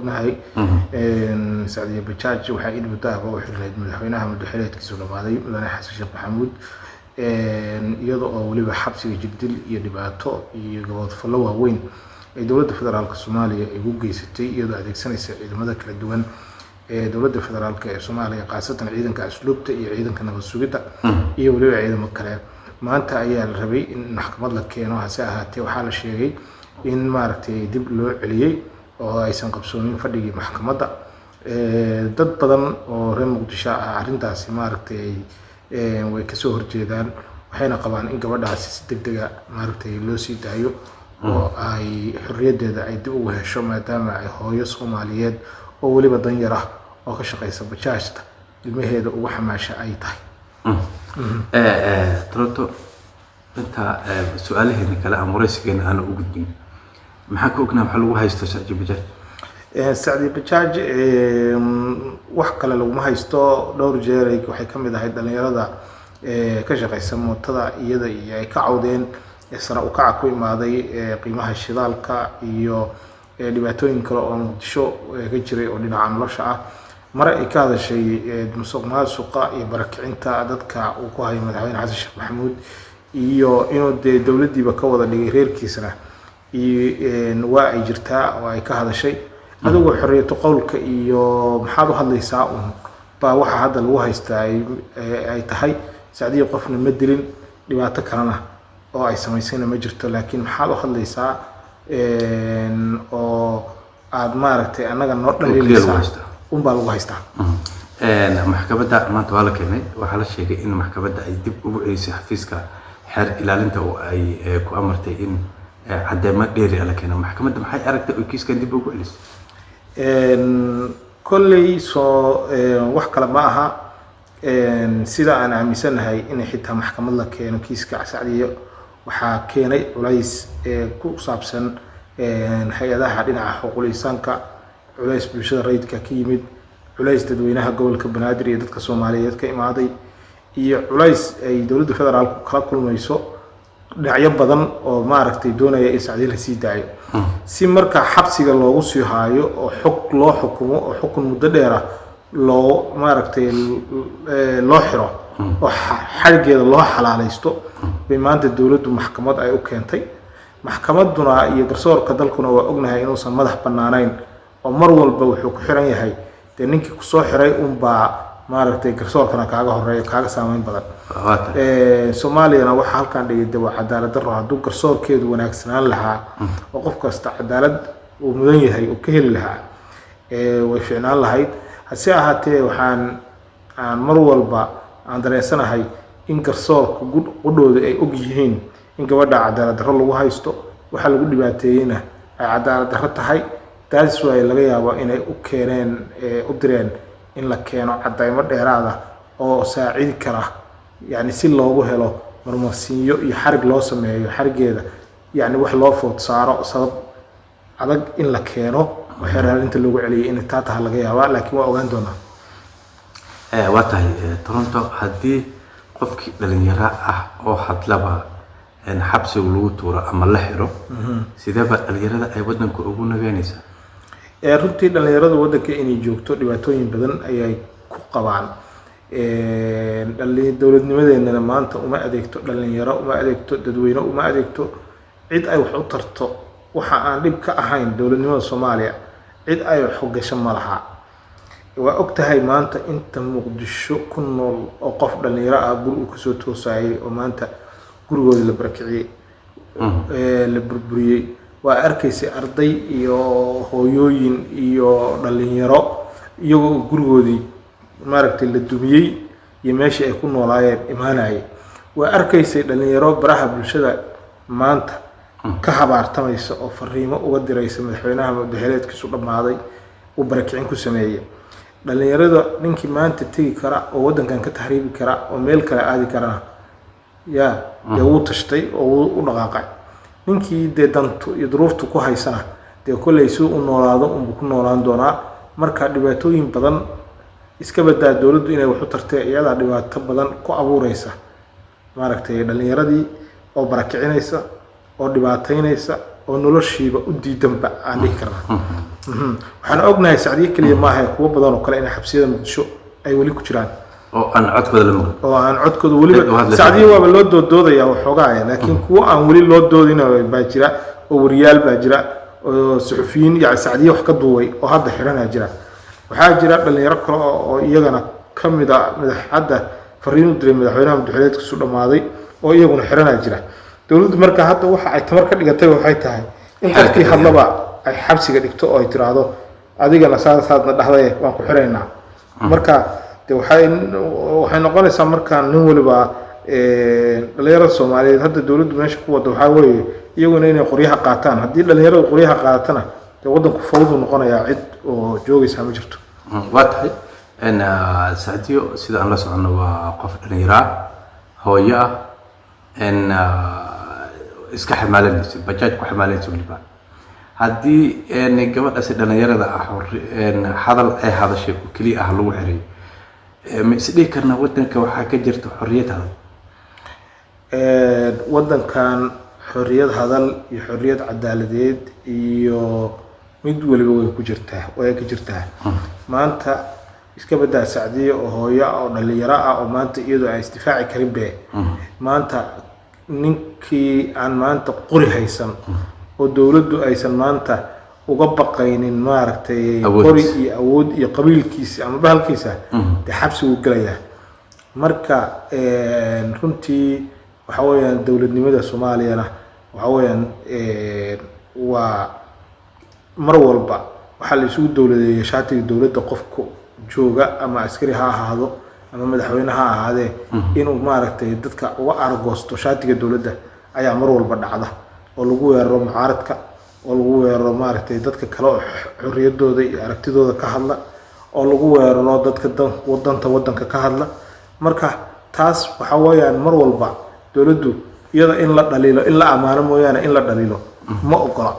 Ognahay, Sacdiye Bajaaj waxaa in muddo ahba u xirnayd madaxweynaha muddo xileedkiisu dhamaaday, Mudane Xasan Sheekh Maxamuud, iyada oo weliba xabsiga jirdil iyo dhibaato iyo gaboodfallo waaweyn ay dowladda federaalka Soomaaliya ay ugu geysatay, iyadoo adeegsanaysa ciidamada kala duwan ee dowladda federaalka ee Soomaaliya, khaasatan ciidanka asluubta iyo ciidanka nabad sugidda iyo weliba ciidamo kale. Maanta ayaa la rabay in maxkamad la keeno, hase ahaatee waxaa la sheegay in maaragtay dib loo celiyey oo aysan qabsoomin fadhigii maxkamadda. Dad badan oo reer Muqdisho ah arrintaasi maaragtay way kasoo horjeedaan, waxayna qabaan in gabadhaasi si degdega maaragtay loo sii daayo oo ay xorriyaddeeda ay dib ugu hesho, maadaama ay hooyo Soomaaliyeed oo weliba danyar ah oo ka shaqeysa bajaajta ilmaheeda ugu xamaasha ay tahay. Toronto, inta su-aalaheena kale ama wareysigeena aana u gudbin, maxaa ka ognaa waxa lagu haysto Sacdiye Bajaaj? Sacdiye Bajaaj wax kale laguma haysto. Dhowr jeer waxay ka mid ahayd dhalinyarada ka shaqeysa mootada, iyada iyo ay ka cawdeen sare u kaca ku imaaday qiimaha shidaalka iyo dhibaatooyin kale oo Muqdisho ka jiray oo dhinaca nolosha ah. Mare ay ka hadashay musuq maasuqa iyo barakicinta dadka uu ku hayo madaxweyne Xasan Sheekh Maxamuud iyo inuu dee dowladdiiba ka wada dhigay reerkiisana iyo waa ay jirtaa oo ay ka hadashay. Adigoo xorriyatu qowlka iyo maxaad u hadlaysaa un baa waxa hadda lagu haystaa ay tahay. Sacdiya qofna ma dilin, dhibaato kalena oo ay samaysayna ma jirto, laakiin maxaad u hadlaysaa oo aada maaragtay annaga noo dhaliilaysaa unbaa lagu haystaa. Maxkamadda maanta waa la keenay. Waxaa la sheegay in maxkamadda ay dib ugu celisay xafiiska xeer ilaalinta oo ay ku amartay in caddeemo dheeri ah la keeno. Maxkamadda maxay aragtay oo kiiskan dib ugu celisay? Kolley soo wax kale ma aha. Sida aan aaminsanahay in xitaa maxkamad la keeno kiiska Sacdiye waxaa keenay culays ku saabsan hay-adaha dhinaca xuquuqul insaanka, culays bulshada rayidka ka yimid, culays dadweynaha gobolka Banaadir iyo dadka Soomaaliyeed ka imaaday, iyo culays ay dowladda federaalku kala kulmayso dhinacyo badan oo maaragtay doonaya in Sacdiye la sii daayo, si marka xabsiga loogu sii haayo oo xog loo xukumo oo xukun muddo dheer ah loo maaragtay loo xiro oo xadhiggeeda loo xalaalaysto bay maanta dowladdu maxkamad ay u keentay. Maxkamadduna iyo garsoorka dalkuna waa ognahay inuusan madax bannaanayn oo mar walba wuxuu ku xiran yahay dee ninkii kusoo xiray unbaa maaragtay garsoorkana kaaga horeeya, kaaga saameyn badan. Waa tahay. Soomaaliyana waxaa halkan dhigay de waa cadaalad darro. Hadduu garsoorkeedu wanaagsanaan lahaa oo qof kasta cadaalad uu mudan yahay uu ka heli lahaa, way fiicnaan lahayd. Hase ahaatee waxaan aan mar walba aan dareensanahay in garsoorka qudhooda ay og yihiin in gabadha cadaalad darro lagu haysto, waxa lagu dhibaateeyeyna ay cadaalad darro tahay. Taas waay laga yaabo inay u keeneen, u direen in la keeno caddaymo dheeraada oo saacidi kara, yacni si loogu helo marmarsiinyo iyo xarig loo sameeyo xarigeeda, yacni wax loo food saaro, sabab adag in la keeno oo xeeraarinta loogu celiyay inay taa taha laga yaabaa, laakiin waa ogaan doonaa. Waa tahay. Toronto, haddii qofkii dhalinyaro ah oo hadlaba xabsiga lagu tuuro ama la xiro, sideeba dhalinyarada ay wadanka ugu nageynaysaa? Runtii dhalinyaradu waddanka inay joogto dhibaatooyin badan ayay ku qabaan. Dowladnimadeennana maanta uma adeegto dhalinyaro, uma adeegto dadweyne, uma adeegto cid ay wax u tarto. Waxa aan dhib ka ahayn dowladnimada Soomaaliya cid ay wax u gasho ma laha. Waa og tahay maanta inta Muqdisho ku nool oo qof dhalinyaro ah guri uu kasoo toosayay oo maanta gurigoodii la barakiciyey, la burburiyey. Waa arkaysay arday iyo hooyooyin iyo dhalinyaro iyagoo gurigoodii maaragtay la dumiyey iyo meeshii ay ku noolaayeen imaanayay. Waa arkaysay dhalinyaro baraha bulshada maanta ka habaartamaysa oo fariimo uga diraysa madaxweynaha muddaxileedkiisu dhammaaday uu barakicin ku sameeyey. Dhalinyarada ninkii maanta tegi kara oo waddankan ka tahriibi kara oo meel kale aadi karana ya dee wuu tashtay oo wuu u dhaqaaqay. Ninkii dee dantu iyo duruuftu ku haysana dee kolley si u noolaado unbuu ku noolaan doonaa. Marka dhibaatooyin badan iska badaa dowladdu inay wax u tartee, iyadaa dhibaato badan ku abuureysa maaragtay dhalinyaradii oo barakicinaysa oo dhibaataynaysa. oo noloshiiba u diidanba aan dhihi karnaa. Waxaan ognahay Sacdiye keliya maaha, kuwo badan oo kale inay xabsiyada Muqdisho ay weli ku jiraan oo aan codkooda la maqlin, oo aan codkooda Cid u weliba hadlaysa. Sacdiye waaba loo dooddoodaya waxoogaa, laakiin kuwo aan weli loo doodin baa jira, oo wariyaal baa jira, oo suxufiyiin yani Sacdiye wax ka duubay oo hadda xiranaa jira. Waxaa jira dhalinyaro kale oo iyagana ka mid a madaxadda fariin u diray madaxweynaha madaxweyneedkiisu dhammaaday oo iyaguna xiranaa jira. Dowladdu marka hadda waxa ay tamar ka dhigatay waxay tahay in Xalka qofkii dhigaya. hadlaba ay xabsiga dhigto oo ay tiraahdo, "Adigana saasaadna dhahdaye, waan ku xiraynaa." Marka de waxay noqonaysaa markaa nin waliba dhalinyarada Soomaaliyeed hadda dowladdu meesha ku wadda waxaa weeye iyaguna inay qoryaha qaataan. Haddii dhalinyaradu qoryaha qaadatana, dee waddanku fawdu noqonayaa, cid oo joogaysaa ma jirto. Waa tahay. Sacdiyo, sida aan la soconno, waa qof dhalinyaro ah, hooyo ah, iska xamaalanayso, bajaaj ku xamaalanayso weliba. Haddii gabadhaasi dhalinyarada ah hadal ay hadashay oo keliya ah lagu xiray, ma isdhihi karnaa waddanka waxaa ka jirta xorriyad hadal? Waddankan xorriyad hadal iyo xorriyad cadaaladeed iyo mid waliba way ku jirtaa, way ka jirtaa. Maanta iska badaa Sacdiye oo hooyo ah oo dhalinyaro ah oo maanta iyadoo aan isdifaaci karin be, maanta ninkii aan maanta qori haysan oo dowladdu aysan maanta uga baqaynin maaragtay Awood. qori iyo awood iyo qabiilkiisa ama bahalkiisa, dee xabsi wuu gelayaa. Marka runtii waxa weeyaan dowladnimada Soomaaliyana waxa weeyaan waa mar walba waxaa la isugu dowladeeyay shaatiga dowladda. Qofku jooga ama askari ha ahaado ama madaxweyne ha ahaadee, inuu maaragtay dadka uga argoosto shaatiga dowladda ayaa mar walba dhacda, oo lagu weeraro mucaaradka, oo lagu weeraro maaragtay dadka kale oo xorriyadooda iyo aragtidooda ka hadla, oo lagu weeraro dadka danta waddanka ka hadla. Marka taas waxa weeyaan mar walba dowladdu iyada in la dhaliilo, in la ammaano mooyaane in la dhaliilo ma ogola.